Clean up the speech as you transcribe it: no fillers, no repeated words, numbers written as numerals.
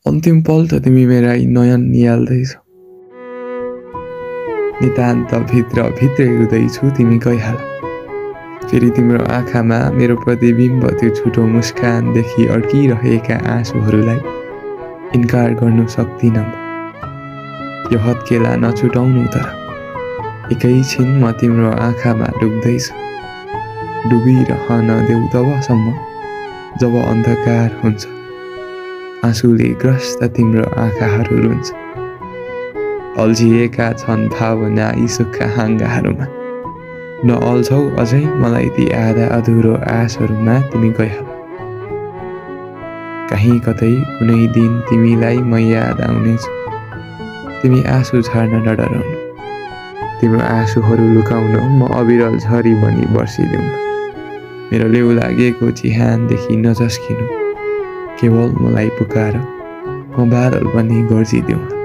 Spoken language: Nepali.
अन्तिम पल्ट तिमी मेरा नयन निहाल्दैछौ, नितान्त भित्रै रुँदैछु तिमी गइहाल। फेरि तिम्रो आँखामा मेरो प्रतिबिम्ब त्यो झुटो मुस्कानदेखि अड्किरहेका आँसुहरूलाई इन्कार गर्नु सक्दिनँ म। यो हत्केला नछुटाउनु तर, एकैछिन म तिम्रो आँखामा डुब्दैछु। डुबिरहन देऊ तबसम्म जब अन्धकार हुन्छ, आँसुले ग्रस्त तिम्रो आँखाहरू रुन्छ। अल्झिएका छन् भावना यी सुक्खा हाँगाहरूमा, नअल्झौ अझै मलाई ती आधा अधुरो आशहरूमा तिमी गइहाल। कहीँ कतै कुनै दिन तिमीलाई म याद आउनेछु, तिमी आँसु झार्न नडराउनु। तिम्रो आँसुहरू लुकाउन म अविरल झरी बनी बर्सिदेऊँ। मेरो लेउ लागेको चिहानदेखि नझस्किनु, केवल मलाई पुकार म बादल बनी गर्जिदेऊ।